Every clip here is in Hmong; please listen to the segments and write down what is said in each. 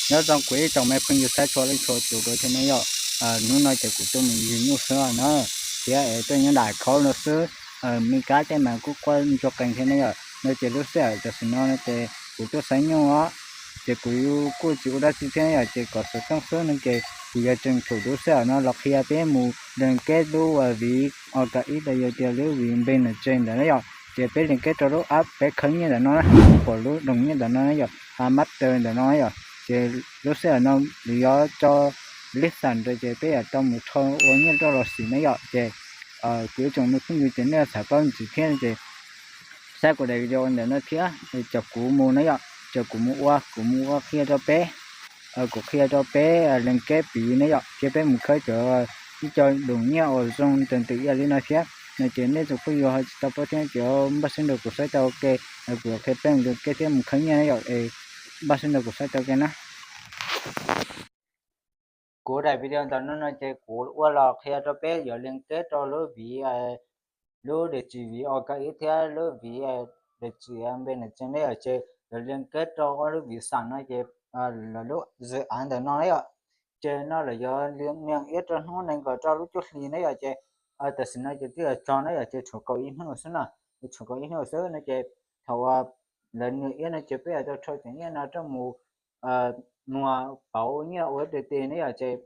Nyob zoo kuv ib tsoom me phooj ywg saib txhua leej txhua tus dua thiab ne yom. Hnub no ces kuv tuaj mus yug nyuj xwb na, thiab es tuaj nyob nram khau no xwb. Me kab tej mas kuj quaj ntsuag qees thiab ne yom. No ces lub sij hawm tam sim no no ces kuv tuaj saib nyuj os, ces kuv kuj tsis ua dab tsi thiab yom, ces kom xov tooj xwb no ces kuv yuav tseem thum lub sij hawm no los qhia peb mus lees keb lub viv o ka ib los yog tias lub viv npe nas tse ntawd na yom. Ces peb lees keb rau lub app peb khawb nyiaj ntawm no na, pom lub doos nyiaj ntawm no na yom, a mab taw ntawm no na yom. Ces lub sij hawm no yuav tso lib xam ntawd ces peb yuav tau mus rho ua nyiaj rau los xim na yom. Ces kuv ib tsoom me phooj ywg ces nej xav paub ntxiv thiab ces saib kuv daim video ntawm no thiab caum kuv mus na yom, caum kuv mus ua, kuv mus ua qhia rau peb, kuv qhia rau peb lees keb piv na yom, thiab peb mus khawb cov ib co doos nyiaj uas zoo ntws ntws ib yam li no thiab no ces nej tsoom phooj ywg ho tsis tau paub thiab ces npaj siab nrog kuv saib tau ua ke, kuv yuav qhia peb mus lees keb thiab mus khawb nyiaj na yom. Npaj siab nrog kuv saib tau ua ke na. Kuv daim video ntawm no no ces kuv ua los qhia rau peb yuav lees keb rau lub viv, lub dej tsim viv o ka ib thiab lub viv dej tsim npe nas tse na yom, ces yuav lees keb rau ob lub viv xam no ces lawv lub zws av ntawm no na yom. Ces no lawv yuav nias iab rau hnub nees nkaum rau lub cuaj hli na yom, ces tam sim no ces twb yuav tso na yom, ces tshuav kaum ib hnub xwb na, tshuav kaum ib hnub xwb no ces thaum uas lawv nias iab no ces peb yuav tau rho cov nyiaj no rau mus muag pauv nyiaj ua dej tsim na yom. Ces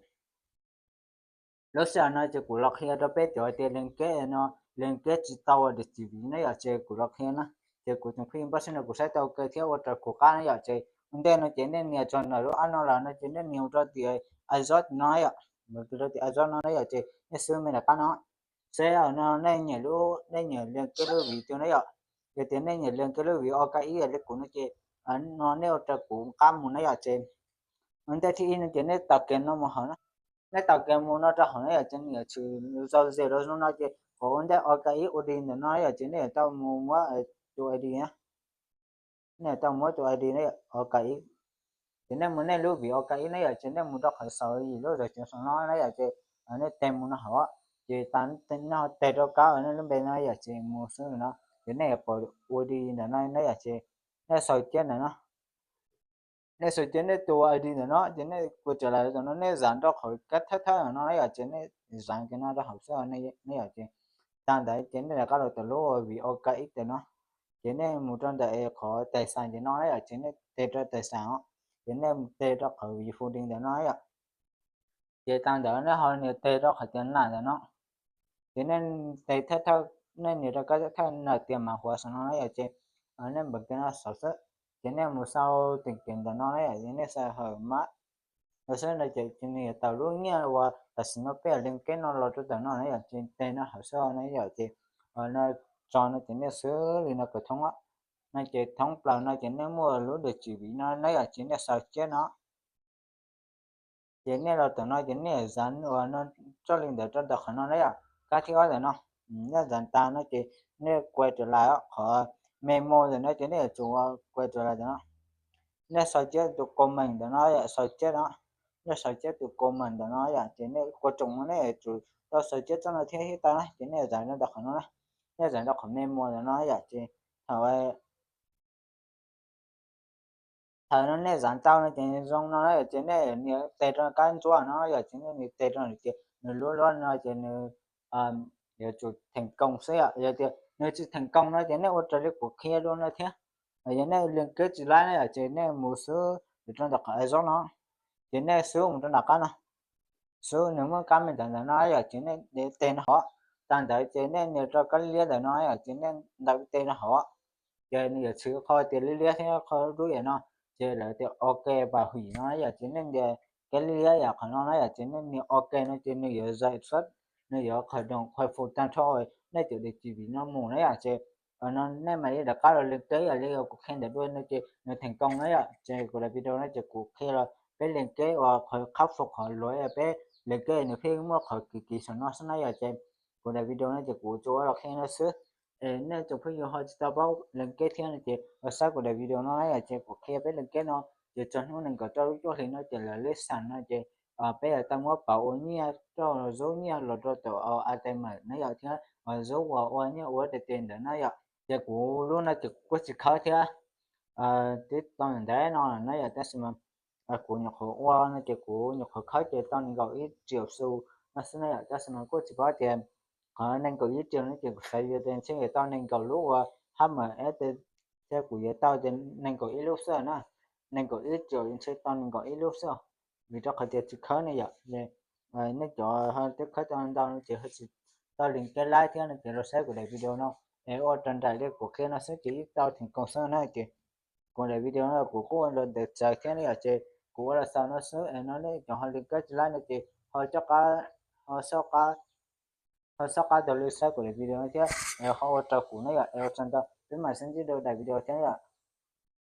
lub sij hawm no ces kuv los qhia rau peb cov tias lees keb no, lees keb tsis tau ua dej tsim viv na yom, ces kuv los qhia na. Ces kuv tsoom phooj ywg npaj siab nrog kuv saib tau ua ke thiab ua raws kuv qab na yom. Ces ua ntej no ces nej nias tso ntawm lub app no los no ces nej nias mus rau tias a zov no yom, mus rau tias a zov no na yom, ces nej xub me nram qab no. Seb no nej nyiam lub, nej nyiam lees keb lub viv tiag na yom. Yog tias nej nyiam lees keb lub viv o ka ib li kuv no ces no nej ua raws kuv qab mus na yom. Ces ua ntej thib ib no ces nej taus kiag no mus hauv na. Nej taus kiag mus no rau hauv na yom, ces nws yuav tshwm zau zes rau zoo no ces qhov ua ntej o ka ib ua di ntawm no yom, ces nej yuav tau mus muab tus I D na. Nej yuav tau muab tus I D na yom, o ka ib. Ces nej mus nej lub viv o ka ib na yom, ces nej mus rau qhov saum yim lub zam tsev saum no na yom, ces nej tes mus no hauv. Ces tas nej tes rau kab nej lub npe no yom, ces mus xwb no. Ces nej yuav pom ua di ntawm no na yom, ces nej xaus ceb ntawm no. Nej xaus ceb nej tus I D ntawm no ces nej kua raws lawm tam no nej zam rau qhov kab thawj thawj ntawm no na yom, ces nej zam kiag no rau hauv xwb ne yom. Ces tag ntawd ces nej rov qab los tom lub viv o ka ib ntawm no, ces nej mus rau ntawm qhov tais xas ntawm no na yom, ces nej tes rau tais xas os, ces nej mus tes rau qhov viv fu di ntawm no yom. Ces tag ntawd nej ho nias tes rau qhov tias nam ntawm no, ces nej tes thawj thawj, nej nias rau kab thawj thawj nam tias mam huav saum no na yom, ces nej npam kiag no saum xwb. Ces nej mus sau teem kev ntawm no na yom, ces nej sau hawm mab no xwb no ces nws yuav tawm lub nyiaj uas tam sim no peb lees keb no los rau ntawm no na yom, ces tes no hauv xwb na yom. Ces no tso no ces nej xwb li no kom thoob no, ces thoob plaws no ces nej muaj lub dej tsim viv no na yom, ces nej xaus ceb no. Ces nej los tom no ces nej zam uas no txoj li ntawd rau ntawm qhov no na yom. Kab thib ob ntawm no, nej zam tas no ces nej kua raws lawm qhov me mo ntawm no ces nej yuav tsum kua raws lawm ntawm no. Nej xaus ceb tus comment ntawm no yom, xaus ceb no. Nej xaus ceb tus comment ntawm no yom, ces nej kua tsoom no nej yuav tsum tau xaus ceb txoj no thiab thiaj tau na, ces nej zam rau ntawm qhov no na. Nej zam rau qhov me mo ntawm no yom, ces thaum thaum no nej zam tau no ces zoo no na yom, ces nej nias tes rau kab ntsuab no yom, ces nej nias tes rau ces nws luab luab no ces nws yuav tsum theem koos xwb yom. Yog tias nws tsis theem koos no ces nej ua raws li kuv qhia dua no thiab. Yog nej lees keb tsis laib na yom, ces nej mus xwb rau ntawm qhov zaub no, ces nej xwb mus rau nram qab no, xwb nws muaj kab me ntawv ntawm no yom, ces nej nias tes no hauv. Tag ntawd ces nej nias rau kab liab ntawm no yom, ces nej ntaus tes no hauv, ces nws yuav tshwm qhov tias liab liab thiab qhov dub yam no, ces lawv tias ok pab hwm no yom, ces nej nias kab liab yam qhov no na yom, ces nej nias ok no ces nws yuav zais xwb, nws yuav qhov doos qhov fus tag nrho nej cov dej tsim viv no mus na yom. Ces no nej mam li rov qab los lees keb yam li kuv qhia ntawd dua no ces nws theem koos na yom. Ces kuv daim video no ces kuv qhia los peb lees keb uas qhov khab fus qhov luav peb lees keb nws pheej muaj qhov kiv kiv saum no xwb na yom. Ces kuv daim video no ces kuv tsuas los qhia no xwb. Nej tsoom phooj ywg ho tsis tau paub lees keb thiab no ces los saib kuv daim video no na yom, ces kuv qhia peb lees keb no. Ces txog hnub nees nkaum rau lub cuaj hli no ces lawv lib xam no ces peb yuav tau muab pauv ua nyiaj rau zub nyiaj los rau tom A T M na yom, thiab zub uas ua nyiaj ua dej tes ntawd na yom. Ces kuv lub no ces kuv kuj tsis khawb thiab, twb tau ntawm no na yom, tab sis mas kuv nyuam qhuav ua no ces kuv nyuam qhuav khawb ces tau nees nkaum ib triệu xu no xwb na yom. Cov xu no kuj tsis paub tias qhov nees nkaum ib triệu no ces kuv xav yuav tias ntshe yuav tau nees nkaum lub ua H M S thiab kuv yuav tau tias nees nkaum ib lub xwb na, nees nkaum ib triệu ntshe tau nees nkaum ib lub xwb, vim rau qhov tias tsis khawb ne yom. Nej cov twb khawb tau ntau no ces ho tsis tau li kab laib thiab no ces los saib kuv daim video no es ua rau nraim li kuv qhia no xwb ces yeej tau theem koom xwb na ces kuv daim video no kuv kuj ua los ntawd txawv thiab ne yom ces kuv ua los xaus no xwb es no nej cov ho li kab tsis laib no ces ho coj qab, ho xauj qab, ho xauj qab taug lw saib kuv daim video no thiab es ho ua rau kuv na yom. Es ua tsaug ntau, peb mam sib ntsib dua daim video thiab yom.